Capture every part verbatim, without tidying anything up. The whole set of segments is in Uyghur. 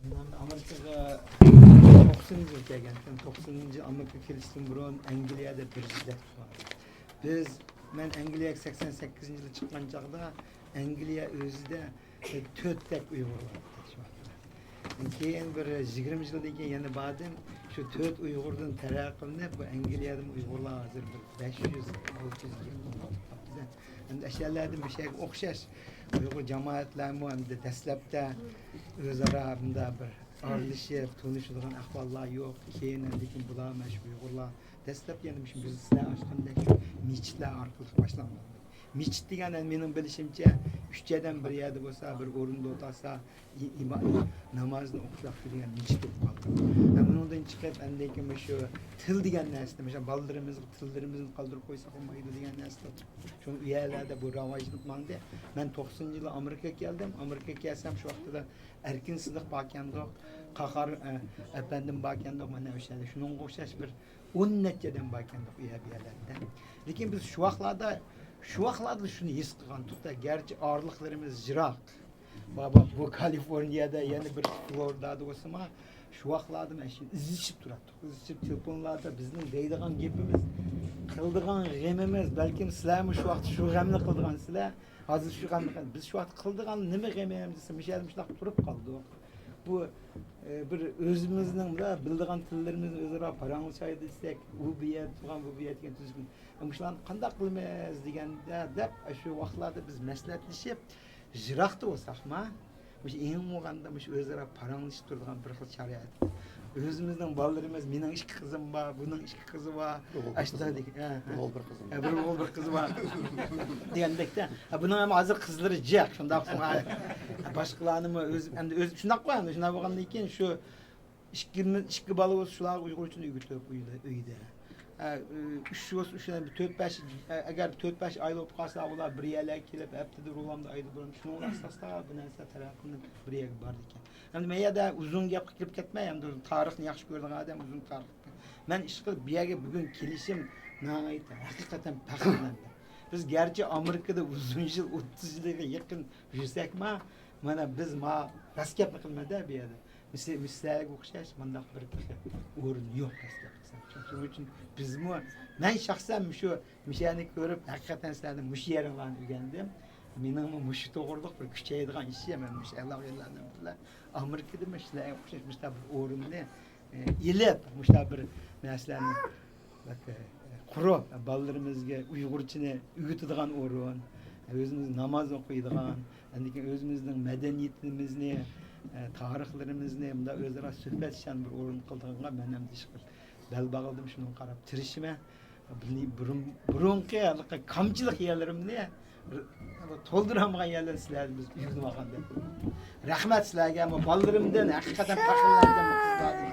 مەن ئامېرىكىغا توقسىنىنچى يىلى كەلگەنتىم. توقسىنىنچى يىل ئامېرىكىغا كېلىشتىن بۇرۇن ئەنگلىيەدە بىر يىل ئىشلەپ، بىز، مەن ئەنگلىيەگە سەكسەن سەككىزىنچى يىلى چىققان چاغدا ئەنگلىيە ئۆزىدە تۆتتەك ئۇيغۇر بار ئىدى شۇ ۋاقىتتا. كېيىن بىر يىگىرمە يىلدىن كېيىن يەنە باردىم. شۇ تۆت ئۇيغۇردىن تەرەققىي قىلىنىپ، بۇ ئەنگلىيەدىمۇ ئۇيغۇرلار ھازىر بىر بەش يۈز، ئالتە يۈز يېقىن بولۇپ قاپتۇ. ئەمدى ئەشەلەردىن مۇشۇ يەرگە ئوخشاش ئۇيغۇر جامائەتلەرمۇ ئەمدى دەسلەپتە ئۆزئارا مۇنداق بىر ئارىلىشىپ تونۇشىدىغان ئەھۋاللار يوق. كېيىن ئەمدى بۇلار مانا شۇ ئۇيغۇرلار دەسلەپ يەنە مۇشۇ بىز سىلەر ئاچقاندەك شۇ مېچىتلەر ئارقىلىق باشلانغان. مېچىت دېگەن، مېنىڭ بىلىشىمچە، ئۈچ ئادەم بىر يەردە بولسا، بىر ئورۇندا ئولتۇرسا، ئى-، ئىما-، نامازنى ئوقۇشلاپ شۇ دېگەن مېچىت بولۇپ قالدى. ھەم بۇنىڭدىن چىقىپ، ئەمدىكى مۇشۇ تىل دېگەن نەرسىنى، مۇشۇ بالىلىرىمىزغا تىللىرىمىزنى قالدۇرۇپ قويساق بولمايدۇ دېگەن نەرسە. شۇ ئۇ يەرلەردە بۇ راۋاجلىنىپ ماڭدى. مەن توقسىنىنچى يىلى ئامېرىكىغا كەلدىم. ئامېرىكىغا كەلسەم، شۇ ۋاقىتتا ئەركىن سىدىق باركەندۇق، قاھار، ئە، ئەپەندىم باركەندۇق، مانا ئۆشەندە شۇنىڭغا ئوخشاش بىر ئون نەچچە ئادەم باركەندۇق ئۇ يەر بۇ يەرلەردە. لېكىن بىز شۇ ۋاقىتلاردا، شۇ ۋاقىتلاردا شۇنى ھېس قىلغانتۇق-دە، گەرچە ئارىلىقلىرىمىز يىراق. بابا، بۇ كالىفورنىيەدە، يەنە بىر فلورىدادا بولسىمۇ، شۇ ۋاقىتلاردا مانا شۇ ئىزدىشىپ تۇراتتۇق. ئىزدىشىپ تېلېفونلاردا بىزنىڭ دەيدىغان گېپىمىز، قىلىدىغان غېمىمىز، بەلكىم سىلەرمۇ شۇ ۋاقىتتا شۇ غەمنى قىلىدىغانسىلەر. ھازىر شۇ غەمنى قىل-، بىز شۇ ۋاقىتتا قىلىدىغان نېمە غېمىم دېسە، مۇشۇ يەردە مۇشۇنداق تۇرۇپ قالدۇق. بۇ، ئە، بىر ئۆزىمىزنىڭ بىلىدىغان تىللىرىمىزنى ئۆزئارا پاراڭلىشايلى دېسەك، ئۇ بۇ يەردە تۇرغان، بۇ بۇ يەردە دېگەن تۈزۈلگەن. مۇشۇلارنى قانداق قىلىمىز دېگەندە، دەپ، شۇ ۋاقىتلاردا بىز مەسلىھەتلىشىپ، يىراقتا بولساقمۇ، مۇشۇ ئەڭ بولغاندا مۇشۇ ئۆزئارا پاراڭلىشىپ تۇرىدىغان بىر خىل شارائىت. ئۆزىمىزنىڭ بالىلىرىمىز، مېنىڭ ئىككى قىزىم بار، بۇنىڭ ئىككى قىزى بار. ئوغۇل بىر ئاشۇنداق قىزى بار. دېگەن، ھە، ھە. بىر ئوغۇل بىر قىزى بار. ھە، بىر ئوغۇل بىر قىزى بار. دېگەندەكتە، ھە، بۇنىڭ ھەم ھازىر قىزلىرى جىق، شۇنداق. باشقىلارنىمۇ ئۆز، ئەمدى ئۆز شۇنداق قوي، ئەمدى شۇنداق بولغاندىن كېيىن شۇ ئىككى، ئىككى بالا بولسا، شۇلارغا ئۇيغۇرچىنى ئۆگىتىپ ئۆيدە، ئۆيدە. ھە، ئۈچ بولسا، ئۈچ، تۆت، بەش، ئەگەر تۆت، بەش ئائىلە بولۇپ قالسا، ئۇلار بىر يەرلەرگە كېلىپ، ھەپتىدە بولامدۇ، ئايدا بولامدۇ، شۇنىڭ ئاساسىدا بۇ نەرسىلەر تەرەققىي قىلىپ بىر يەرگە بارىدىكەن. ئەمدى مەن يەردە ئۇزۇن گەپكە كىرىپ كەتمەي، ئەمدى تارىخنى ياخشى كۆرىدىغان ئادەم ئۇزۇن تارىخ. مەن ئىشقىلىپ بۇ يەرگە بۈگۈن كېلىشىم ناھايىتى ھەقىقەتەن پەخىرلەندىم. بىز گەرچە ئامېرىكىدا ئۇزۇن يىل، ئوتتۇز يىلغا يېقىن يۈرسەكمۇ، مانا بىز ما راست گەپنى قىلىمەن-دە بۇ يەردە. مىسلى، مىسلەرگە ئوخشاش مۇنداق بىر تېخى ئورۇن يوق، دەسلەپ دېسەم. شۇنىڭ ئۈچۈن بىزمۇ، مەن شەخسەن مۇشۇ، مۇشۇ يەرنى كۆرۈپ، ھەقىقەتەن سىلەردىن مۇشۇ يېرىڭلارنى ئۆگەندىم. مېنىڭمۇ مۇشۇ توغرىلىق بىر كۈچەيدىغان ئىشىم، مەن مۇشۇ ئەلاقىلەرنى بىلەن ئامېرىكىدا مۇشۇلارغا ئوخشاش مۇشۇنداق بىر ئورۇننى، ئە، ئېلىپ، مۇشۇنداق بىر نەرسىلەرنى قۇرۇپ، بالىلىرىمىزگە ئۇيغۇرچىنى ئۆگىتىدىغان ئورۇن، ئۆزىمىز ناماز ئوقۇيدىغان، ئاندىن كېيىن ئۆزىمىزنىڭ مەدەنىيىتىمىزنى، تارىخلىرىمىزنى مۇنداق ئۆزئارا سۆھبەتلىشىدىغان بىر ئورۇن قىلىدىغانغا مەن ئەمدى ئىشقىلىپ بەل باغلىدىم، شۇنىڭغا قاراپ تىرىشىمەن. بۇرۇن-، بۇرۇنقى ھېلىقى كامچىلىق يەرلىرىمنى تولدۇرالمىغان يەرلەر سىلەردىن بىز ئۆگىنىۋالغاندەك. رەھمەت سىلەرگە، بۇ بالىلىرىمدىن ھەقىقەتەن پەخىرلەندىم بۇ قىزلاردىن.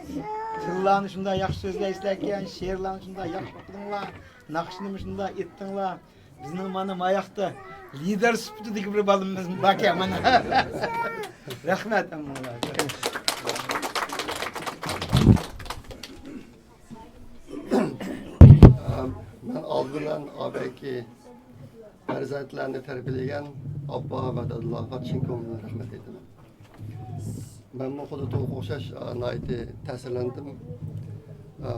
تىللارنى شۇنداق ياخشى سۆزلەيسىلەركەن، شېئىرلارنى شۇنداق ياخشى ئوقۇدۇڭلار، ناخشىنىمۇ شۇنداق ئېيتتىڭلار. بىزنىڭ مانا ماياقتا لىدېر سۈپىتىدىكى بىر بالىمىز باركەن مانا. رەھمەت ھەممىڭلارغا. مەن ئالدى بىلەن ئابەكى پەرزەنتلەرنى تەربىيەلىگەن ئاپا ۋە دادىلارغا چىن كۆڭلۈمدىن رەھمەت ئېيتىمەن. مەنمۇ خۇددى تولۇق ئوخشاش، ئا، ناھايىتى تەسىرلەندىم. ئا،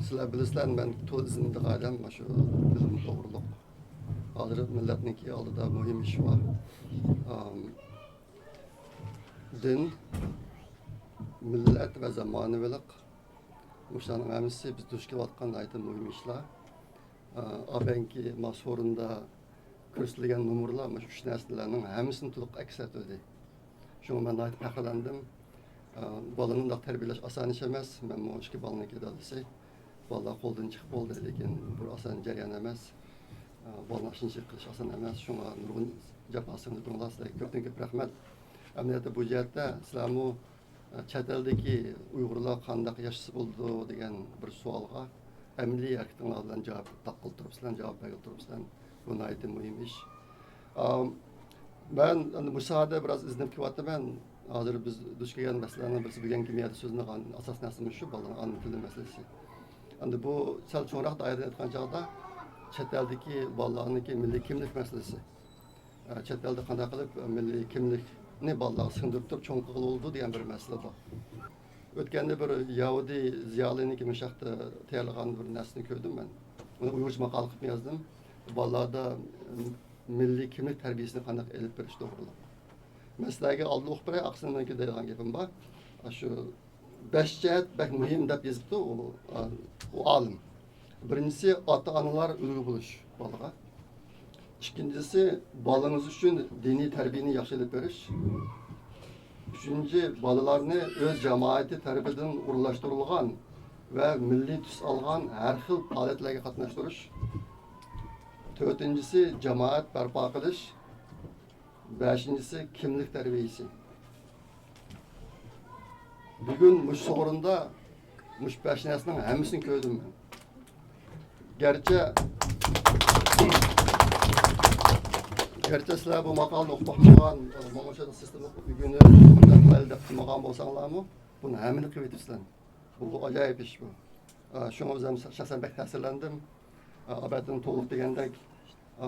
سىلەر بىلىسىلەر، مەن تول ئىزدىنىدىغان ئادەم مانا شۇ بىلىم توغرۇلۇق. ھازىر مىللەتنىڭكى ئالدىدا مۇھىم ئىش بار. ئا، دىن، مىللەت ۋە زامانىۋىلىق، مۇشۇلارنىڭ ھەممىسى بىز دۇچ كېلىۋاتقان ناھايىتى مۇھىم ئىشلار. ئا، ئابەنكى ما سورۇندا كۆرسىتىلگەن نومۇرلار مۇشۇ ئۈچ نەرسىلەرنىڭ ھەممىسىنى تولۇق ئەكس ئەتتۈردى. شۇڭا مەن ناھايىتى پەخىرلەندىم. ئا، بالىنى مۇنداق تەربىيەلەش ئاسان ئىش ئەمەس. مەنمۇ ئىككى بالىنىڭكى دادىسى. بالىلار قولدىن چىقىپ بولدى، لېكىن بۇ ئاسان جەريان ئەمەس. ئا، بالىنى ئاشۇنچە قىلىش ئاسان ئەمەس. شۇڭا نۇرغۇن جاپا سىڭدۈردۈڭلار. سىلەرگە كۆپتىن كۆپ رەھمەت. ئەمەلىيەتتە بۇ جەھەتتە سىلەرمۇ چەت ئەلدىكى ئۇيغۇرلار قانداق ياشىسا بولىدۇ دېگەن بىر سوئالغا ئەمەلىي ھەرىكىتىڭلار بىلەن جاۋاب تاپقىلى تۇرۇپسىلەر، جاۋاب بەرگىلى تۇرۇپسىلەر. بۇ ناھايىتى مۇھىم ئىش. ئا، مەن ئەمدى مۇشۇ ساھەدە بىراز ئىزدىنىپ كېلىۋاتىمەن. ھازىر بىز دۇچ كەلگەن مەسىلىلەرنىڭ بىرسى بۈگۈنكى مەيداندا سۆزلىنىدىغان ئاساسىي نەرسە مۇشۇ بالىلارنىڭ ئانا تىلى مەسىلىسى. ئەمدى بۇ سەل چوڭراق دائىرىدە ئېيتقان چاغدا چەت ئەلدىكى بالىلارنىڭكى مىللىي كىملىك مەسىلىسى. ئە، چەت ئەلدە قانداق قىلىپ مىللىي كىملىك نى بالىلارغا سىڭدۈرۈپ تۇرۇپ چوڭ قىلغىلى بولىدۇ دېگەن بىر مەسىلە بار. ئۆتكەندە بىر يەھۇدىي زىيالىينىڭكى مۇشۇ ياقتا تەييارلىغان بىر نەرسىنى كۆردۈم مەن. ئۇنى ئۇيغۇرچە ماقالە قىلىپ يازدىم. بالىلاردا مىللىي كىملىك تەربىيەسىنى قانداق ئېلىپ بېرىش توغرىلىق. مەن سىلەرگە ئالدىن ئوقۇپ بېرەي، ئارقىسىدىن مېنىڭكى دەيدىغان گېپىم بار. شۇ بەش جەھەت بەك مۇھىم دەپ يېزىپتۇ ئۇ، ئۇ ئالىم. بىرىنچىسى، ئاتا-ئانىلار ئۈلگە بولۇش بالىغا. ئىككىنچىسى، بالىڭىز ئۈچۈن دىنىي تەربىيەنى ياخشى ئېلىپ بېرىش. ئۈچىنچى، بالىلارنى ئۆز جامائىتى تەرىپىدىن ئورۇنلاشتۇرۇلغان ۋە مىللىي تۈس ئالغان ھەر خىل پائالىيەتلەرگە قاتناشتۇرۇش. تۆتىنچىسى، جامائەت بەرپا قىلىش. بەشىنچىسى، كىملىك تەربىيەسى. بۈگۈن مۇشۇ سورۇندا مۇشۇ بەش نەرسىنىڭ ھەممىسىنى كۆردۈم مەن. گەرچە، گەرچە سىلەر بۇ ماقالىنى ئوقۇپ باقمىغان، ماڭغۇچە سىستېما ئۆگىنىپ، بۇنداق قىلايلى دەپ قىلمىغان بولساڭلارمۇ، بۇنى ھەممىنى قىلىۋېتىپسىلەر. بۇ ئاجايىپ ئىش بۇ. ئا، شۇڭا ئۆزۈم شەخسەن بەك تەسىرلەندىم. ئا، ئابەتتىن تولۇق دېگەندەك، ئا،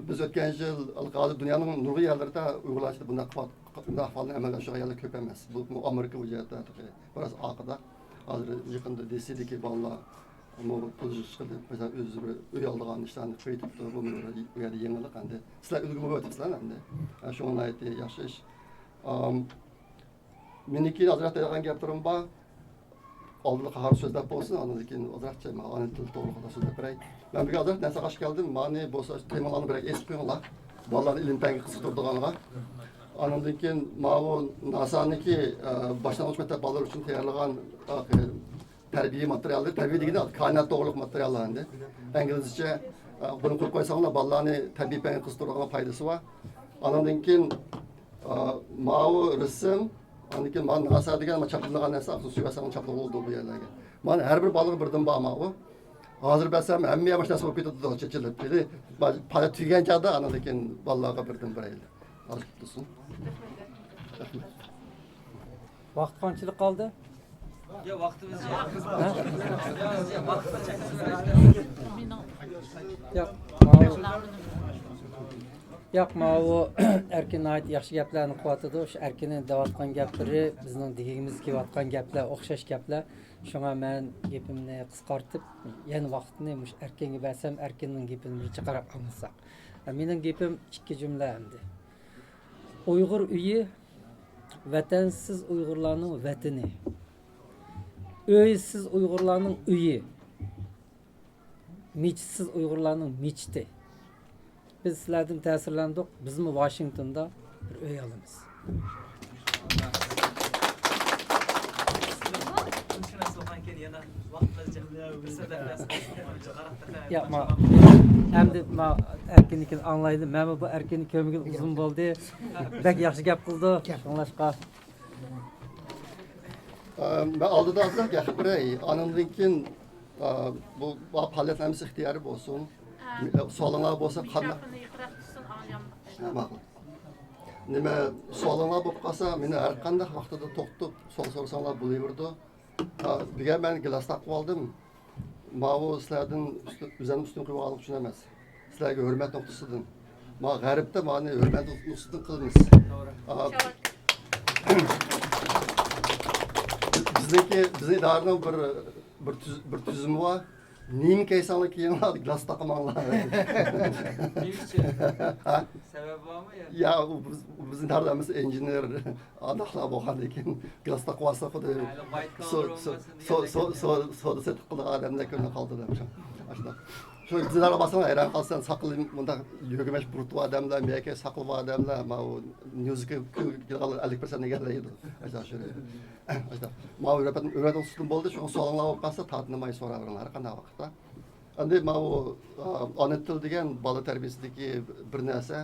بىز ئۆتكەن يىل ھازىر دۇنيانىڭ نۇرغۇن يەرلىرىدە ئۇيغۇرلار ئىچىدە بۇنداق ئەھۋال، بۇنداق ئەھۋالنى ئەمەلگە ئاشۇرغان يەرلەر كۆپ ئەمەس. بۇ، بۇ ئامېرىكا بۇ جەھەتتە تېخى بىراز ئارقىدا. ھازىر يېقىندا دىسىدىكى بالىلار بۇ پۇل چىقىرىپ، مەسىلەن، ئۆزى بىر ئۆي ئالىدىغان ئىشلارنى قىلىۋېتىپتۇ. بۇ بىر، بۇ يەردە يېڭىلىق ئەمدى. سىلەر ئۈلگە بولۇۋاتىپسىلەر ئەمدى. شۇڭا ناھايىتى ياخشى ئىش. ئام، مېنىڭكى ئازراق دەيدىغان گەپلىرىم بار. ئالدىدا قاھار سۆزلەپ بولسۇن، ئاندىن كېيىن ئازراقچە مەن ئانا تىل توغرىلىق سۆزلەپ بېرەي. مەن بۈگۈن ئازراق نەرسە قارشى كەلدىم. مانى بولسا تېمىلارنى بىرەر ئېسىپ قويۇڭلار. بالىلارنى ئىلىم پەنگە قىزىقتۇرىدىغانغا. ئاندىن كېيىن ماۋۇ ناسانىڭكى، ئە، باشلانغۇچ مەكتەپ بالىلىرى ئۈچۈن تەييارلىغان، ئە، تەربىيە ماتېرىياللىرى، تەربىيە دېگىنى كائىنات توغرىلىق ماتېرىياللار ئەمدى. ئىنگلىزچە، ئە، بۇنى قويۇپ قويساڭلار، بالىلارنى تەبىئىي پەنگە قىزىقتۇرىدىغان پايدىسى بار. ئاندىن كېيىن، ئا، ماۋۇ رەسىم، ئاندىن كېيىن مانا ناسا دېگەن، مانا چاپلىنىدىغان نەرسە، ئاخىر سۈيەسەڭ چاپلىغىلى بولىدۇ بۇ يەرلەرگە. مانا ھەر بىر بالىغا بىردىن بار ماۋۇ. ھازىر بەرسەم ھەممە يەر مۇشۇ نەرسە بولۇپ كېتىدۇ، چېچىلىپ. پايدا تۈگىگەن چاغدا ئاندىن كېيىن بالىلارغا بىردىن بېرەيلى. ھازىر تۇرسۇن. رەھمەت. ۋاقىت قانچىلىك قالدى؟ يا، ۋاقتىمىز يوق. ھە؟ يا، ۋاقىتنى چەكلىسىڭىز. ياق، ماۋۇ، ياق، ماۋۇ ئەركىن ناھايىتى ياخشى گەپلەرنى قىلىۋاتىدۇ. شۇ ئەركىننىڭ دەۋاتقان گەپلىرى بىزنىڭ دېگىنىمىزگە كېلىۋاتقان گەپلەر، ئوخشاش گەپلەر. شۇڭا مەن گېپىمنى قىسقارتىپ، يەنە ۋاقىتنى مۇشۇ ئەركىنگە بەرسەم، ئەركىننىڭ گېپىنى بىر جىقراق ئاڭلىساق. مېنىڭ گېپىم ئىككى جۈملە ئەمدى. ئۇيغۇر ئۆيى، ۋەتەنسىز ئۇيغۇرلارنىڭ ۋەتىنى. ئۆيسىز ئۇيغۇرلارنىڭ ئۆيى. مىچىتسىز ئۇيغۇرلارنىڭ مىچىتى. بىز سىلەردىن تەسىرلەندۇق، بىزمۇ ۋاشىنگتوندا بىر ئۆي ئالىمىز. ياق، ما-، ئەمدى ما ئەركىننىڭكىنى ئاڭلايلى. مەنمۇ بۇ ئەركىننى كۆرمىگىلى ئۇزۇن بولدى. بەك ياخشى گەپ قىلىدۇ. شۇڭلاشقا. ئە، مەن ئالدىدا ئازراق گەپ بېرەي. ئانىڭدىن كېيىن، ئە، بۇ، بۇ پائالىيەتلەر ھەممىسى ئىختىيارىي بولسۇن. ئە، سوئالىڭلار بولسا قانداق؟ مىكروفوننى يېقىنراق تۇتسۇن، ئاڭلىيالمايمەن. ھە، ماقۇل. نېمە، سوئالىڭلار بولۇپ قالسا، مېنى ھەر قانداق ۋاقتىدا توختىتىپ، سوئال سورىساڭلار بولۇۋېرىدۇ. ھە، بۈگۈن مەن گىلاس تاقىۋالدىم. ماۋۇ سىلەردىن ئۈستۈ-، ئۆزۈمنى ئۈستۈن قويۇۋالغان ئۈچۈن ئەمەس. سىلەرگە ھۆرمەت نۇقتىسىدىن. ما غەربتە مانى ھۆرمەت نۇقتىسىدىن قىلىمىز. ئا، بىزنىڭكى، بىزنىڭ ئىدارىنىڭ بىر، بىر تۈز-، بىر تۈزۈمى بار. نېمە كىيسەڭلار كىيىڭلار، گىلاس تاقىماڭلار. نېمىشقا؟ ھە؟ سەۋەبى بارمۇ يا؟ يا، ئۇ بىز، بىزنىڭ ئىدارىدە ھەممىسى ئىنژېنېر. ئانداقلار بولغاندىن كېيىن گىلاس تاقىۋالسا خۇددى سودا سېتىق قىلىدىغان ئادەمدەك كۆرۈنۈپ قالدى دەپ. ئاشۇنداق. شۇ دىزاينغا بارساڭ ھەيران قالىسەن، ساقىلى مۇنداق يۆگىمەچ بۇرۇتى بار ئادەملەر، مېيەكەي ساقىلى بار ئادەملەر، ماۋۇ ميۇزىكال كۈيگە كېلىدىغانلار ئەللىك پىرسەنت دېگەنلەر ئىدى. ئاشۇنداق شۇ. ئاشۇنداق. ماۋۇ ھۆرمەت، ھۆرمەت نۇقتىسىدىن بولدى، شۇڭا سوئالىڭلار بولۇپ قالسا تارتىنماي سوراۋېرىڭلار ھەر قانداق ۋاقىتتا. ئەمدى ماۋۇ، ئا، ئانا تىل دېگەن بالا تەربىيەسىدىكى بىر نەرسە.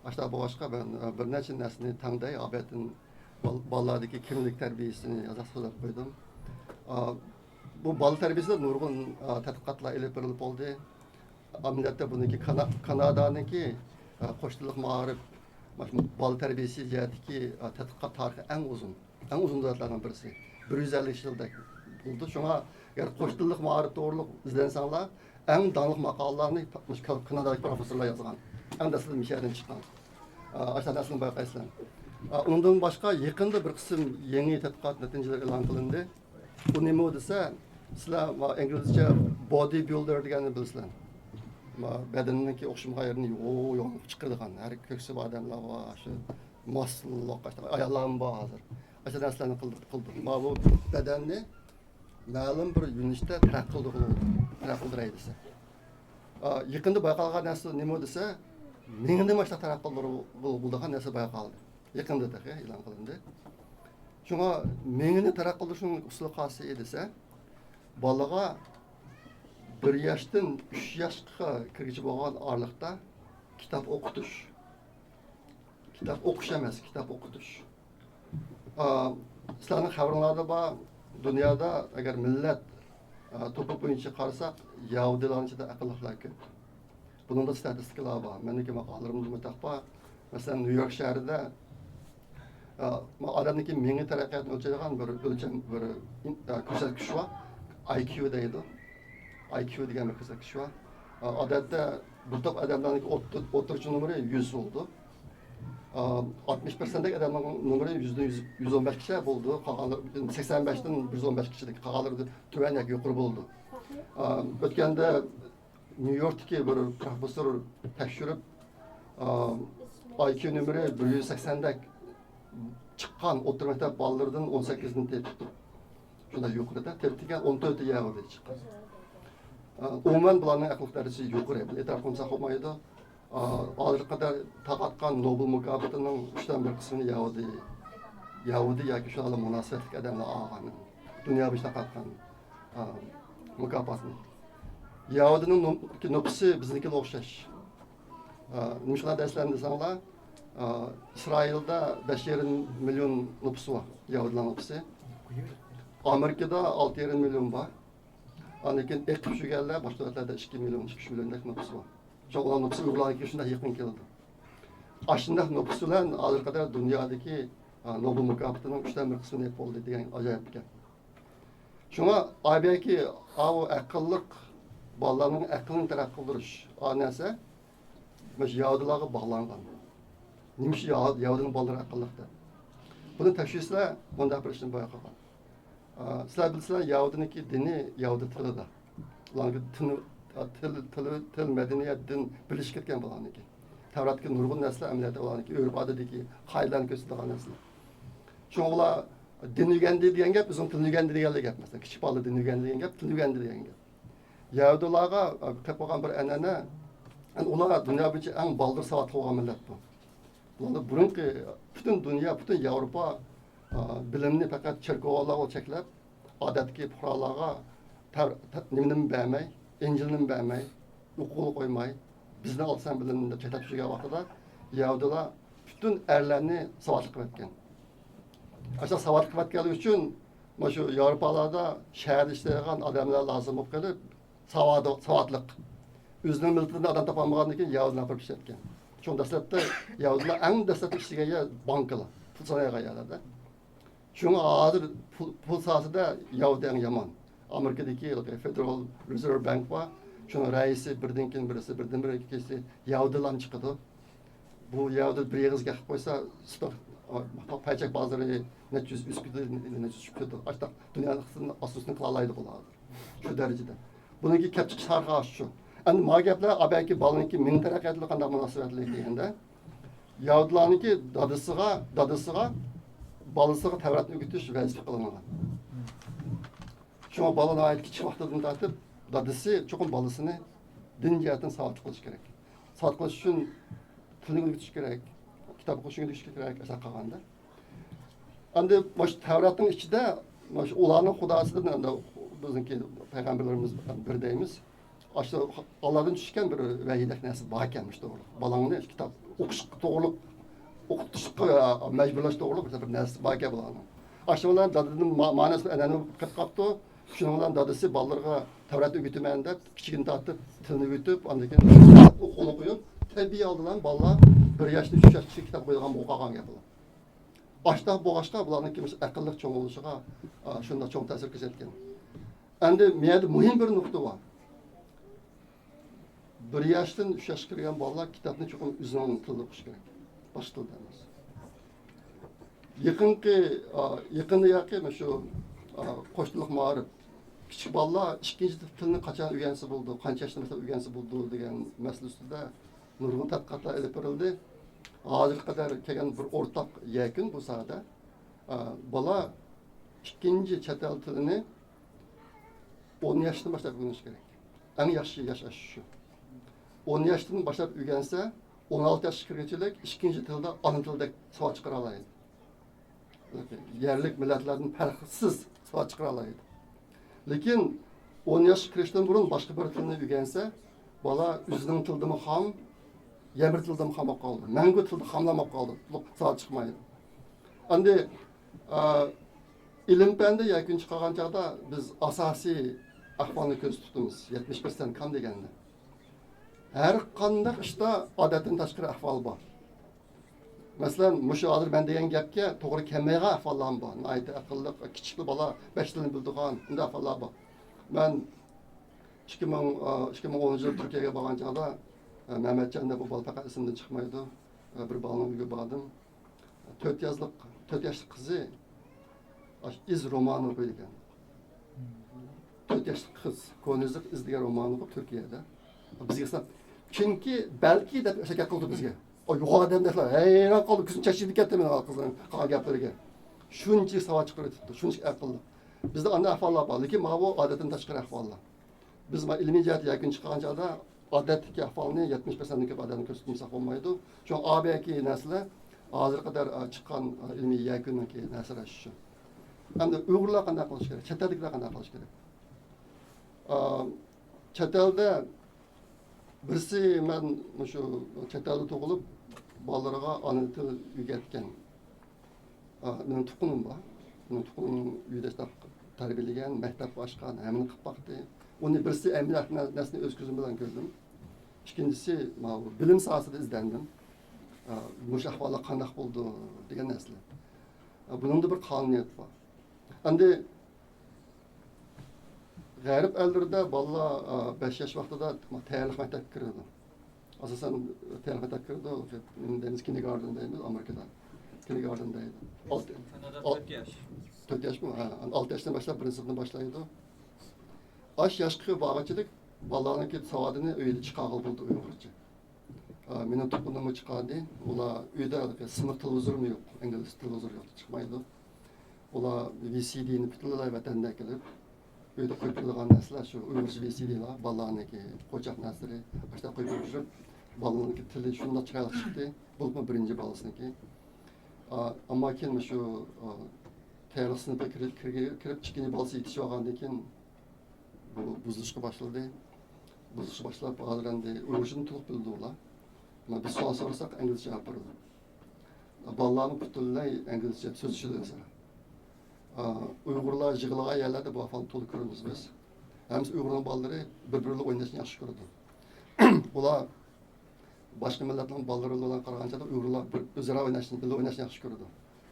ئاشۇنداق بولغاچقا، مەن، ئە، بىر نەچچە نەرسىنى تەڭدەي، ئابەتتىن بال-، بالىلاردىكى كىملىك تەربىيەسىنى ئازراق سۆزلەپ قويدۇم. ئا، بۇ بالا تەربىيەسىدە نۇرغۇن، ئا، تەتقىقاتلار ئېلىپ بېرىلىپ بولدى. ئەمەلىيەتتە بۇنىڭكى كانا-، كانادانىڭكى، ئا، قوش تىللىق مائارىپ، مانا شۇ بالا تەربىيەسى جەھەتتىكى، ئا، تەتقىقات تارىخى ئەڭ ئۇزۇن، ئەڭ ئۇزۇن دۆلەتلەرنىڭ بىرسى. بىر يۈز ئەللىك يىلدەك بولدى. شۇڭا ئەگەر قوش تىللىق مائارىپ توغرىلىق ئىزدەنسەڭلار، ئەڭ داڭلىق ماقالىلەرنى مۇشۇ كانادادىكى پروفېسسورلار يازغان. ئەڭ دەسلىپى مىشەدىن چىققان. ئا، ئاشۇنداق نەرسىنى بايقايسىلەر. ئۇنىڭدىن باشقا يېقىندا بىر قىسىم يېڭى تەتقىقات نەتىجىلىرى ئېلان قىلىندى. ئۇ نېمە دېسە، سىلەر ئىنگلىزچە بودى بىلدەر دېگەننى بىلىسىلەر. بەدەننىڭكى ئوخشىمىغان يېرىنى يوغان چىقىرىدىغان، ھەر كۆكسى بار ئادەملەر بار، شۇ ماسلىق، ئاياللارمۇ بار ھازىر. ئاشۇ نەرسىلەرنى قىلدۇق، قىلدۇق. ما بۇ بەدەننى مەلۇم بىر يۆنىلىشتە تەرەققىي قىلدۇرغىلى، تەرەققىي قىلدۇراي دېسە. ئا، يېقىندا بايقالغان نەرسە نېمە دېسە، مېڭىنى ماشتا تەرەققىي قىلدۇرغىلىغان نەرسە بايقالدى. يېقىندا تېخى ئېلان قىلىندى. شۇڭا مېڭىنى تەرەققىي قىلدۇرۇشنىڭ ئۇسۇلى قايسى دېسە، بالىغا بىر ياشتىن ئۈچ ياشقا كىرگۈچە بولغان ئارىلىقتا كىتاب ئوقۇتۇش. كىتاب ئوقۇش ئەمەس، كىتاب ئوقۇتۇش. ئا، سىلەرنىڭ خەۋىرىڭلاردا بار، دۇنيادا ئەگەر مىللەت، ئا، توپى بويىچە قارىساق، يەھۇدىيلارنىڭ ئىچىدە ئەقىللىقلار كۆپ. بۇنىڭدا ستاتىستىكىلار بار. مەندىكى ماقالىلىرىمدە مۇتلەق بار. مەسىلەن، نيۇ يورك شەھىرىدە، ئا، ئادەمنىڭكى مېڭە تەرەققىياتىنى ئۆلچەيدىغان بىر ئۆلچەم، بىر ئىن-، ئا، كۆرسەتكۈچ بار. ئاي كيۇ دەيدۇ. ئاي كيۇ دېگەن بىر كۆرسەتكۈچ بار. ئا، ئادەتتە بىر توپ ئادەملەرنىڭ ئوتتۇ-، ئوتتۇرىچە نومۇرى يۈز بولىدۇ. ئا، ئاتمىش پىرسەنتلىك ئادەمنىڭ نومۇرى يۈزدىن يۈز، يۈز ئون بەشكىچە بولىدۇ. قالغانلىرى سەكسەن بەشتىن يۈز ئون بەشكىچىدىكى، قالغانلىرى تۆۋەن ياكى يۇقىرى بولىدۇ. ئا، ئۆتكەندە نيۇ يوركتىكى بىر پروفېسسور تەكشۈرۈپ، ئا، ئاي كيۇ نومۇرى بىر يۈز سەكسەندەك چىققان ئوتتۇرا مەكتەپ بالىلىرىدىن ئون سەككىزنى تېپىپتۇ. شۇنداق يۇقىرىدا تېپىپ كەلگەن ئون تۆتى يەھۇدىي چىققان. ئا، ئومۇمەن بۇلارنىڭ ئەقىللىق دەرىجىسى يۇقىرى، بۇنى ئېتىراپ قىلمىساق بولمايدۇ. ئا، ھازىرغا قەدەر تارقاتقان نوبېل مۇكاپاتىنىڭ ئۈچتىن بىر قىسمىنى يەھۇدىي، يەھۇدىي ياكى شۇلار بىلەن مۇناسىۋەتلىك ئادەملەر ئالغان. دۇنيا بويىچە تارقاتقان، ئا، مۇكاپاتنى. يەھۇدىينىڭ نوم-، نوپۇسى بىزنىڭكىگە ئوخشاش. ئا، نېمىشقا دەيسىلەر دېسەڭلار، ئا، ئىسرائىلدا بەش يېرىم مىليون نوپۇسى بار، يەھۇدىيلار نوپۇسى. ئامېرىكىدا ئالتە يېرىم مىليون بار. ئاندىن كېيىن ئېقىپ چۈشكەنلەر باشقا دۆلەتلەردە ئىككى مىليون، ئىككى ئۈچ مىليوندەك نوپۇسى بار. شۇڭا ئۇلار نوپۇسى ئۇيغۇرلارنىڭكىگە شۇنداق يېقىن كېلىدۇ. ئاشۇنداق نوپۇس بىلەن ھازىرغا قەدەر دۇنيادىكى، ئا، نوبېل مۇكاپاتىنىڭ ئۈچتىن بىر قىسمىنى ئېلىپ بولدى دېگەن ئاجايىپ ئىكەن. شۇڭا ئابەكى ئاۋۇ ئەقىللىق بالىلارنىڭ ئەقلىنى تەرەققىي قىلدۇرۇش ئا نەرسە مۇشۇ يەھۇدىيلارغا باغلانغان. نېمە ئۈچۈن يەھۇ-، يەھۇدىينىڭ بالىلىرى ئەقىللىق دەپ. بۇنى تەكشۈرسىلەر مۇنداق بىر ئىشنى بايقىغان. ئا، سىلەر بىلىسىلەر، يەھۇدىينىڭكى دىنى يەھۇدىي تىلىدا. ئۇلارنىڭكى تىل، تىل، تىل، تىل، مەدەنىيەت، دىن بىرلىشىپ كەتكەن بۇلارنىڭكى. تەۋراتتىكى نۇرغۇن نەرسىلەر ئەمەلىيەتتە ئۇلارنىڭكى ئۆرپ-ئادىتىدىكى قائىدىلەرنى كۆرسىتىدىغان نەرسىلەر. شۇڭا ئۇلار دىن ئۆگەندى دېگەن گەپ ئۆزىنىڭ تىلىنى ئۆگەندى دېگەنلا گەپ. مەسىلەن، كىچىك بالا دىن ئۆگەندى دېگەن گەپ، تىلنى ئۆگەندى دېگەن گەپ. يەھۇدىيلارغا، ئە، قېلىپ قالغان بىر ئەنئەنە، ئۇلار دۇنيا بويىچە ئەڭ بالدۇر ساۋاتلىق بولغان مىللەت بۇ. بۇلاردا بۇرۇنقى پۈتۈن دۇنيا، پۈتۈن ياۋروپا، ئا، بىلىمنى پەقەت چېركاۋلارغا چەكلەپ، ئادەتتىكى پۇقرالارغا تەر-، تە-، نېمىنىمۇ بەرمەي، ئىنجىلنىمۇ بەرمەي، ئوقۇغىلى قويماي، بىزنى ئالساڭ بىلىمنى دەپ چەكلەپ يۈرگەن ۋاقتىدا يەھۇدىيلار پۈتۈن ئەرلەرنى ساۋاتلىق قىلىۋەتكەن. ئاشۇنداق ساۋاتلىق قىلىۋەتكەنلىكى ئۈچۈن، مانا شۇ ياۋروپالاردا شەھەردە ئىشلەيدىغان ئادەملەر لازىم بولۇپ قېلىپ، ساۋاتى-، ساۋاتلىق. ئۆزىنىڭ مىللىتىدىن ئادەم تاپالمىغاندىن كېيىن يەھۇدىيلارنى ئاپىرىپ ئىشلەتكەن. شۇڭا دەسلەپتە يەھۇدىيلار ئەڭ دەسلەپتە ئىشلىگەن يەر بانكىلار، پۇل سانايدىغان يەرلەردە. شۇڭا ھازىر پۇل، پۇل ساھەسىدە يەھۇدىي ئەڭ يامان. ئامېرىكىدىكى فېدېرال رېزېرۋ بانك بار. شۇنىڭ رەئىسى بىردىن كېيىن بىرسى، بىردىن بىرى كېسى يەھۇدىيلارنى چىقىدۇ. بۇ يەھۇدىي بىر ئېغىز گەپ قىلىپ قويسا، ستوك، پايچەك بازىرى نەچچە يۈز ئۆسۈپ كېتىدۇ، نەچچە يۈز چۈشۈپ كېتىدۇ. ئاشۇنداق دۇنيانىڭ ئىقتىسادىنى ئاستى ئۈستىنى قىلالايدۇ بۇلار ھازىر. شۇ دەرىجىدە. بۇنىڭكى كەپ چىقىش تارىخى شۇ. ئەمدى ما گەپلەر ئابەكى بالىنىڭكى مېڭە تەرەققىياتىغا قانداق مۇناسىۋەتلىك دېگەندە، يەھۇدىيلارنىڭكى دادىسىغا، دادىسىغا، بالىسىغا تەۋراتنى ئۆگىتىش ۋەزىپە قىلىنغان. شۇڭا بالا ناھايىتى كىچىك ۋاقتىدىن تارتىپ دادىسى چوقۇم بالىسىنى دىن جەھەتتىن ساۋاتلىق قىلىش كېرەك. ساۋاتلىق قىلىش ئۈچۈن تىلنى ئۆگىتىش كېرەك، كىتاب ئوقۇشنى ئۆگىتىش كېرەك، ئەسەر قالغاندا. ئەمدى مۇشۇ تەۋراتنىڭ ئىچىدە مۇشۇ ئۇلارنىڭ خۇداسىدىن، ئەمدى بىزنىڭكى پەيغەمبەرلىرىمىز بىر دەيمىز. ئاشۇ ئاللادىن چۈشكەن بىر ۋەھىيدەك نەرسە باركەن مۇشۇ توغرىلىق. بالاڭنى كىتاب ئوقۇشقا توغرۇلۇق، ئوقۇتۇشقا مەجبۇرلاش توغرۇلۇق بىر نەرسە باركەن بۇلارنىڭ. ئاشۇ بىلەن دادىدىن ما-، مانىسى ئەنئەنە بولۇپ قېلىپ قاپتۇ. شۇنىڭ بىلەن دادىسى بالىلىرىغا تەۋرات ئۆگىتىمەن دەپ، كىچىكىدىن تارتىپ تىلنى ئۆگىتىپ، ئاندىن كېيىن ئوقۇغىلى قويۇپ، تەبىئىي ھالدا بالىلار بىر ياشتىن ئۈچ ياشقىچە كىتاب ئوقۇيدىغان بولۇپ قالغان گەپ بۇلار. ئاشۇنداق بولغاچقا بۇلارنىڭكى مۇشۇ ئەقىللىق چوڭ بولۇشىغا، ئا، شۇنداق چوڭ تەسىر كۆرسەتكەن. ئەمدى مۇ يەردە مۇھىم بىر نۇقتا بار. بىر ياشتىن ئۈچ ياشقا كىرگەن بالىلار كىتابنى چوقۇم ئۆزىنىڭ تىلىدا ئوقۇشى كېرەك. باشقا تىلدا ئەمەس. يېقىنقى، ئا، يېقىندا ياكى مۇشۇ، ئا، قوشنىلىق مائارىپ، كىچىك بالىلار ئىككىنچى تىلنى قاچان ئۆگەنسە بولىدۇ، قانچە ياشتىن باشلاپ ئۆگەنسە بولىدۇ دېگەن مەسىلە ئۈستىدە نۇرغۇن تەتقىقاتلار ئېلىپ بېرىلدى. ھازىرغا قەدەر كەلگەن بىر ئورتاق يەكۈن بۇ ساھەدە، ئا، بالا ئىككىنچى چەت ئەل تىلىنى ئون ياشتىن باشلاپ ئۆگىنىش كېرەك. ئەڭ ياخشى ياش ئاشۇ شۇ. ئون ياشتىن باشلاپ ئۆگەنسە، ئون ئالتە ياشقا كىرگۈچىلىك ئىككىنچى تىلدا ئانا تىلدەك ساۋات چىقىرالايدۇ. يەرلىك مىللەتلەردىن پەرقسىز ساۋات چىقىرالايدۇ. لېكىن ئون ياشقا كىرىشتىن بۇرۇن باشقا بىر تىلنى ئۆگەنسە، بالا ئۆزىنىڭ تىلىدىمۇ خام، يەنە بىر تىلىدىمۇ خام بولۇپ قالىدۇ. مەڭگۈ تىلدا خاملا بولۇپ قالىدۇ. ساۋات چىقمايدۇ. ئەمدى، ئا، ئىلىم پەندە يەكۈن چىقارغان چاغدا بىز ئاساسىي ئەھۋالنى كۆزدە تۇتىمىز. يەتمىش پىرسەنت كام دېگەندە. ھەر قانداق ئىشتا ئادەتتىن تاشقىرى ئەھۋال بار. مەسىلەن، مۇشۇ ھازىر مەن دېگەن گەپكە توغرا كەلمەيدىغان ئەھۋاللارمۇ بار. ناھايىتى ئەقىللىق، كىچىك بالا بەش تىلنى بىلىدىغان، بۇنداق ئەھۋاللار بار. مەن ئىككى مىڭ، ئىككى مىڭ ئونىنچى يىلى تۈركىيەگە بارغان چاغدا، مەمەتجان دەپ بۇ بالا پەقەت ئېسىمدىن چىقمايدۇ. بىر بالىنىڭ ئۆيىگە باردىم. تۆت ياشلىق، تۆت ياشلىق قىزى ئاش-، ئىز رومانى ئوقۇيدىكەن. تۆت ياشلىق قىز كونا يېزىق ئىز دېگەن روماننى ئوقۇپ تۈركىيەدە. بىزگە سىناپ، چۈنكى بەلكى دەپ شەكەت قىلدى بىزگە. ئۇ يوغان ئادەم دەپ ھەيران قالدى، كۆزۈم چەشتىلىپ كەتتى مېنىڭ قىزنىڭ قىلغان گەپلىرىگە. شۇنچىلىك ساۋات چىقىرىۋېتىپتۇ، شۇنچىلىك ئەقىللىق. بىزدە ئانداق ئەھۋاللار بار، لېكىن ماۋۇ ئادەتتىن تاشقىرى ئەھۋاللار. بىز مانا ئىلمىي جەھەتتە يەكۈن چىقارغان چاغدا ئادەتتىكى ئەھۋالنى يەتمىش پىرسەنتتىن كۆپ ئادەمگە كۆرسىتىپ بولمىساق بولمايدۇ. شۇڭا ئا بەكى نەرسىلەر ھازىرغا قەدەر، ئا، چىققان، ئا، ئىلمىي يەكۈننىڭكى نەرسىلەر شۇ. ئەمدى ئۇيغۇرلار قانداق قىلىش كېرەك؟ چەت ئەلدىكىلەر قانداق قىلىش كېرەك؟ ئا، چەت ئەلدە بىرسى مەن مۇشۇ چەت ئەلدە تۇغۇلۇپ، بالىلىرىغا ئانا تىل ئۆگەتكەن. ئا، مېنىڭ تۇغقىنىم بار. مېنىڭ تۇغقىنىم ئۆيدە شۇنداق تەربىيەلىگەن، مەكتەپكە ئاچقان، ھەممىنى قىلىپ باقتى. ئۇنى بىرسى ئەمدى نەرسىنى ئۆز كۆزۈم بىلەن كۆردۈم. ئىككىنچىسى، ماۋۇ بىلىم ساھەسىدە ئىزدەندىم. ئا، مۇشۇ ئەھۋاللار قانداق بولىدۇ دېگەن نەرسىلەر. ئا، بۇنىڭدا بىر قانۇنىيەت بار. ئەمدى غەرب ئەللىرىدە بالىلار، ئا، بەش ياش ۋاقتىدا تەييارلىق مەكتەپكە كىرىدۇ. ئاساسەن تەييارلىق مەكتەپكە كىرىدۇ، نېمە دەيمىز، كىندېرگاردېن دەيمىز ئامېرىكىدا. كىندېرگاردېن دەيدۇ. ئالتە، كانادادا ئال-، تۆت ياش. تۆت ياشمۇ؟ ھە، ئالتە ياشتىن باشلاپ بىرىنچى سىنىپتىن باشلايدۇ. ئاش ياشقا بارغۇچىلىك بالىلارنىڭكى ساۋادىنى ئۆيدە چىقارغىلى بولىدۇ ئۇيغۇرچە. ئا، مېنىڭ تۇغقىنىممۇ چىقاردى. ئۇلار ئۆيدە سىنىق تېلېۋىزورمۇ يوق، ئىنگلىز تېلېۋىزورى يوق، چىقمايدۇ. ئۇلار ۋى سى دىنى پۈتۈنلەي ۋەتەندە ئەكېلىپ، ئۆيدە قويۇپ بېرىدىغان نەرسىلەر شۇ ئۇيغۇرچە ۋى سى دىلار، بالىلارنىڭكى قوچاق نەرسىلىرى، ئاشۇنداق قويۇپ بېرىپ، بالىنىڭكى تىلى شۇنداق چىرايلىق چىقتى. بولۇپمۇ بىرىنچى بالىسىنىڭكى. ئا، ئەمما كېيىن مۇشۇ، ئا، تەييارلىق سىنىپىغا كىرىپ، كىرگە-، كىرىپ ئىككىنچى بالىسى يېتىشىۋالغاندىن كېيىن، بۇ بۇزۇلۇشقا باشلىدى. بۇزۇلۇشقا باشلاپ، ھازىر ئەمدى ئۇيغۇرچىنى تولۇق بىلىدۇ ئۇلار. مانا بىز سوئال سورىساق، ئىنگلىزچە جاۋاب بېرىدۇ. بالىلارمۇ پۈتۈنلەي ئىنگلىزچە سۆزلىشىدۇ ئۆزئارا. ئا، ئۇيغۇرلار يىغىلغان يەرلەردە بۇ ئەھۋالنى تولا كۆرىمىز بىز. ھەممىسى ئۇيغۇرنىڭ بالىلىرى بىر-بىرى بىلەن ئويناشنى ياخشى كۆرىدۇ. ئۇلار باشقا مىللەتنىڭ بالىلىرى بىلەن قارىغاندا ئۇيغۇرلار بىر ئۆزئارا ئويناشنى، بىللە ئويناشنى ياخشى كۆرىدۇ.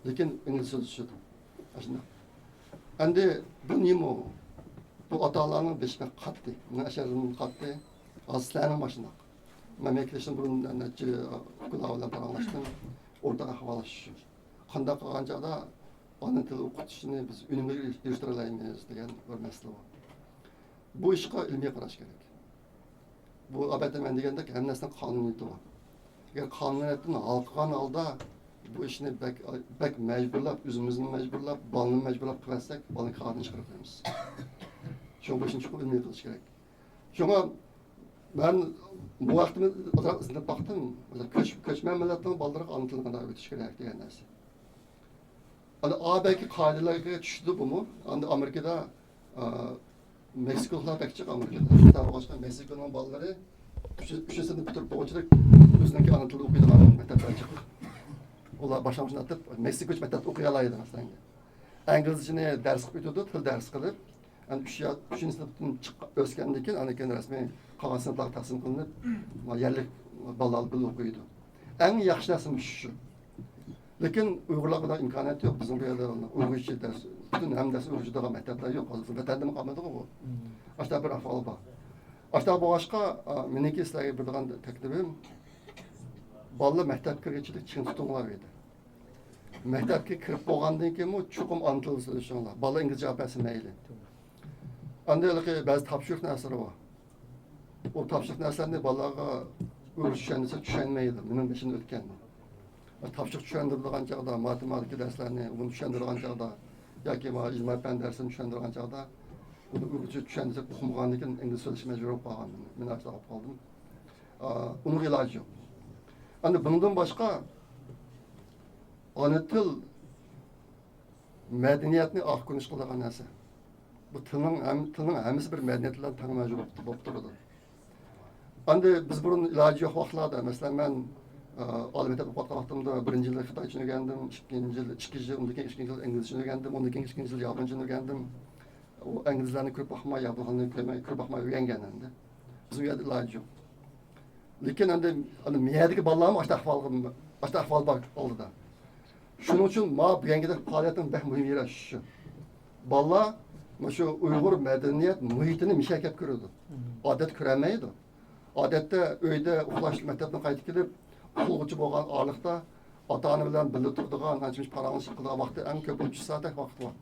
لېكىن ئىنگلىزچە سۆزلىشىدۇ. ئاشۇنداق. ئەمدى بۇ نېمە ئۇ؟ بۇ ئاتا-ئانىلارنىڭ بېشى بەك قاتتى. مېنىڭ ئەشەددىن قاتتى. ھازىر سىلەرنىڭمۇ ئاشۇنداق. مەن مەن كېلىشتىن بۇرۇن نەچچە ئۇكىلار بىلەن پاراڭلاشتىم. ئورتاق ئەھۋال شۇ. قانداق قىلغان چاغدا ئانا تىل ئوقۇتۇشنى بىز ئۈنۈمگە ئېرىشتۈرەلەيمىز دېگەن بىر مەسىلە بار. بۇ ئىشقا ئىلمىي قاراش كېرەك. بۇ، ئەلۋەتتە، مەن دېگەندەك ھەممە نەرسىنىڭ قانۇنىيىتى بار. ئەگەر قانۇنىيەتتىن ھالقىغان ھالدا بۇ ئىشنى بەك، بەك مەجبۇرلاپ، ئۆزىمىزنى مەجبۇرلاپ، بالىنى مەجبۇرلاپ قىلىۋەتسەك، بالىنى كارىدىن چىقىرىپ قويىمىز. شۇڭا بۇ ئىشنى چوقۇم ئىلمىي قىلىش كېرەك. شۇڭا مەن بۇ ۋاقتىمنى ئازراق ئىزدىنىپ باقتىم. مەسىلەن، كۆچ-، كۆچمەن مىللەتنىڭ بالىلىرىغا ئانا تىلىنى قانداق ئۆگىتىش كېرەك دېگەن نەرسە. ئەمدى ئا بەكى قائىدىلەرگە چۈشتى بۇمۇ. ئەمدى ئامېرىكىدا، ئا، مېكسىكولۇقلار بەك جىق ئامېرىكىدا. شۇنداق بولغاچقا مېكسىكونىڭ بالىلىرى ئۈچ-، ئۈچىنچى سىنىپنى پۈتتۈرۈپ بولغۇچىلىك ئۆزىنىڭكى ئانا تىلىدا ئوقۇيدىغان مەكتەپلەر جىق. ئۇلار باشلانغۇچتىن ئاتىپ مېكسىكوچە مەكتەپتە ئوقۇيالايدۇ مەسىلەن. ئىنگلىزچىنى دەرس قىلىپ ئۆتىدۇ، تىل دەرس قىلىپ. ئەمدى ئۈچ يا-، ئۈچىنچى سىنىپتىن چىققا-، ئۆسكەندىن كېيىن، ئاندىن كېيىن رەسمىي قالغان سىنىپلارغا تەقسىم قىلىنىپ، يەرلىك بالىلار بىللە ئوقۇيدۇ. ئەڭ ياخشى نەرسە مۇشۇ شۇ. لېكىن ئۇيغۇرلارغا ئۇنداق ئىمكانىيەت يوق. بىزنىڭ بۇ يەردە ئۇيغۇرچە دەرس، پۈتۈن ھەممە دەرسنى ئۇيغۇرچە بېرىدىغان مەكتەپلەر يوق. ھازىر ۋەتەندىمۇ قالمىدىغۇ بۇ. ئاشۇنداق بىر ئەھۋال بار. ئاشۇنداق بولغاچقا، ئا، مېنىڭكى سىلەرگە بېرىدىغان تەكلىپىم، بالىلار مەكتەپكە كىرگۈچىلىك چىڭ تۇتۇڭلار دېدى. مەكتەپكە كىرىپ بولغاندىن كېيىنمۇ چوقۇم ئانا تىلدا سۆزلىشىڭلار. بالا ئىنگلىزچە ئاپەرسە مەيلى. ئاندىن ھېلىقى بەزى تاپشۇرۇق نەرسىلىرى بار. ئۇ تاپشۇرۇق نەرسىلەرنى بالىلارغا ئۆزى چۈشەندۈرسە چۈشەنمەيدۇ. مېنىڭ بېشىمدىن ئۆتكەن. تاپشۇرۇق چۈشەندۈرىدىغان چاغدا، ماتېماتىكا دەرسلەرنى ئۇنى چۈشەندۈرىدىغان چاغدا ياكى ما ئىجتىمائىي پەن دەرسىنى چۈشەندۈرىدىغان چاغدا ئۇنى ئۇيغۇرچە چۈشەندۈرسەك ئۇقمىغاندىن كېيىن ئىنگلىز سۆزلىشىپ مەجبۇر بولۇپ قالغان. مەن ئاشۇنداق بولۇپ قالدىم. ئا، ئۇنىڭغا ئىلاجى يوق. ئەمدى بۇنىڭدىن باشقا ئانا تىل مەدەنىيەتنى ئاق كۆرۈنۈش قىلىدىغان نەرسە. بۇ تىلنىڭ ھەم-، تىلنىڭ ھەممىسى بىر مەدەنىيەت بىلەن تەڭ مەۋجۇت بولۇپ، بولۇپ تۇرىدۇ. ئەمدى بىز بۇرۇن ئىلاجى يوق ۋاقىتلاردا، مەسىلەن، مەن، ئا، ئالىي مەكتەپتە ئوقۇۋاتقان ۋاقتىمدا بىرىنچى يىلى خىتايچىنى ئۆگەندىم، ئىككىنچى يىلى، ئىككىنچى يىل، ئۇندىن كېيىن ئىككىنچى يىل ئىنگلىزچىنى ئۆگەندىم، ئۇندىن كېيىن ئىككىنچى يىل ياپونچىنى ئۆگەندىم. ئۇ ئىنگلىزلارنى كۆرۈپ باقماي، ياپونلارنى كۆرمەي، كۆرۈپ باقماي ئۆگەنگەن ئەمدى. بىزنىڭ يەردە ئىلاجى يوق. لېكىن ئەمدى، ئەمدى مىيەدىكى بالىلارمۇ ئاشۇنداق ئەھۋالغا، ئاشۇنداق ئەھۋال بار ئالدىدا. شۇنىڭ ئۈچۈن ما بۈگۈنكىدەك پائالىيەتنىڭ بەك مۇھىم يېرى شۇ. بالىلار مۇشۇ ئۇيغۇر مەدەنىيەت مۇھىتىنى مىشەگە كەپ كۆرىدۇ. ئادەتتە كۆرەلمەيدۇ. ئادەتتە ئۆيدە ئۇخلاش، مەكتەپتىن قايتىپ كېلىپ، ئۇخلىغۇچە بولغان ئارىلىقتا ئاتا-ئانا بىلەن بىللە تۇرىدىغان، ئانچە-مۇنچە پاراڭلىشىپ قىلىدىغان ۋاقتى ئەڭ كۆپ ئون ئۈچ سائەتتەك ۋاقىت بار.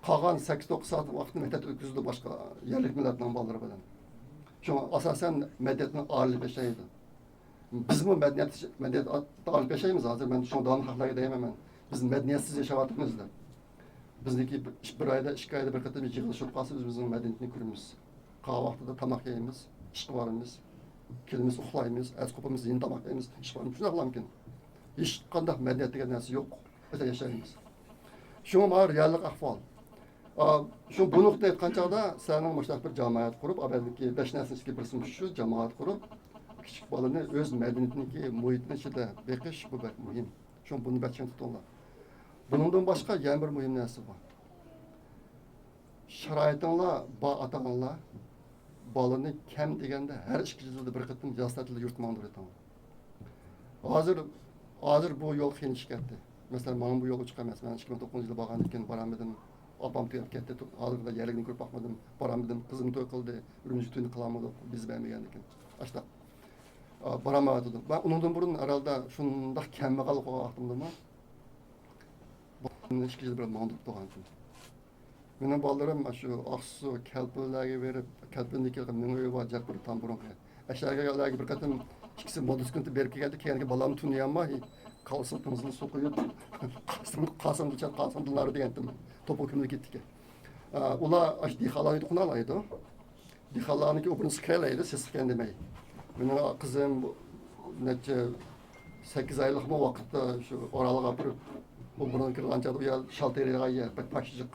قالغان سەككىز توققۇز سائەت ۋاقتىنى مەكتەپتە ئۆتكۈزىدۇ باشقا يەرلىك مىللەتنىڭ بالىلىرى بىلەن. شۇڭا ئاساسەن مەدەنىيەتنى ئارىلىشىپ ياشايدۇ. بىزمۇ مەدەنىيەت، مەدەنىيەت ئارىلىشىپ ياشايمىز ھازىر. مەن شۇڭا داۋاملىق خەقلەرگە دەيمەن مەن. بىز مەدەنىيەتسىز ياشاۋاتىمىز دەپ. بىزنىڭكى بىر، بىر ئايدا، ئىككى ئايدا بىر قېتىم يىغىلىشىپ قالسا، بىز بىزنىڭ مەدەنىيىتىنى كۆرىمىز. قالغان ۋاقتىدا تاماق يەيمىز، ئىشقا بارىمىز، كېلىمىز، ئۇخلايمىز، ئەتە قوپىمىز، يەنە تاماق يەيمىز، ئىشقا بارىمىز. شۇنداقلامكىن؟ ھېچقانداق مەدەنىيەت دېگەن نەرسە يوق. بىز ياشايمىز. شۇڭا مانا رېئاللىق ئەھۋال. ئا، شۇ بۇ نۇقتىنى ئېيتقان چاغدا سىلەرنىڭ مۇشۇنداق بىر جامائەت قۇرۇپ، ئابەدىكى بەش نەرسىنىڭ ئىچىدىكى بىرسى شۇ جامائەت قۇرۇپ، كىچىك بالىنى ئۆز مەدەنىيىتىنىڭكى مۇھىتىنىڭ ئىچىدە بېقىش، بۇ بەك مۇھىم. شۇڭا بۇنى بەك چىڭ تۇتۇڭلار. بۇنىڭدىن باشقا يەنە بىر مۇھىم نەرسە بار. شارائىتىڭلار بار ئاتا-ئانىلار، بالىنى كەم دېگەندە ھەر ئىككى يىلدا بىر قېتىم ياز تەتىلىدە يۇرتقا ماڭدۇرۇۋېتىڭلار. ھازىر، ھازىر بۇ يول قىيىنلىشىپ كەتتى. مەسىلەن، ماڭا بۇ يولغا چىققان ئەمەس. مەن ئىككى مىڭ توققۇزىنچى يىلى بارغاندىن كېيىن بارالمىدىم. ئاپام تۈگەپ كەتتى. ھازىرغىچە يەرلىكنى كۆرۈپ باقمىدىم. بارالمىدىم. قىزىمنى توي قىلدى. ئۈرۈمچىگە توينى قىلالمىدۇق. ۋىزا بەرمىگەندىكىن. ئاشۇنداق. ئا، بارالمايۋاتىدۇ. مەن ئۇنىڭدىن بۇرۇن ھەرھالدا شۇنداق كەمبەغەل بولغان ۋاقتىمدىمۇ بۇ ئىككى يىل بىر ماڭدۇرۇپ تۇرغانتىم. مېنىڭ بالىلىرىم شۇ ئاقسۇ، كەلپىنلەرگە بېرىپ، كەلپىندىكى مىڭ ئۆي بار، جەپپىرى تام بۇرۇنقى. ئەشەگەرلەرگە بىر قېتىم ئىككىسى مودا سكۇنتا بېرىپ كېلگەندە، كەينىدىكى بالامنى تونۇيالماي، كالىسىنىڭ تىڭزىنى سوقۇپ، قاسىم، قاسىمدىچە، قاسىمدىلار دېگەنتىم. توپا كۆمۈلۈپ كەتتىكەن. ئا، ئۇلار ئاشۇ دېھقانلارنى تونۇيالايدۇ. دېھقانلارنىڭكى ئوبرىنى سىقىيالايدۇ، سېسىقكەن دېمەي. مېنىڭ قىزىم بۇ نەچچە، سەككىز ئايلىقمۇ ۋاقىتتا شۇ ئورالغا ئاپىرىپ، ئوبرىنى كىرغان چاغدا ئۇ يەر شال تېرىيدىغان يەر، بەك پاش جىق.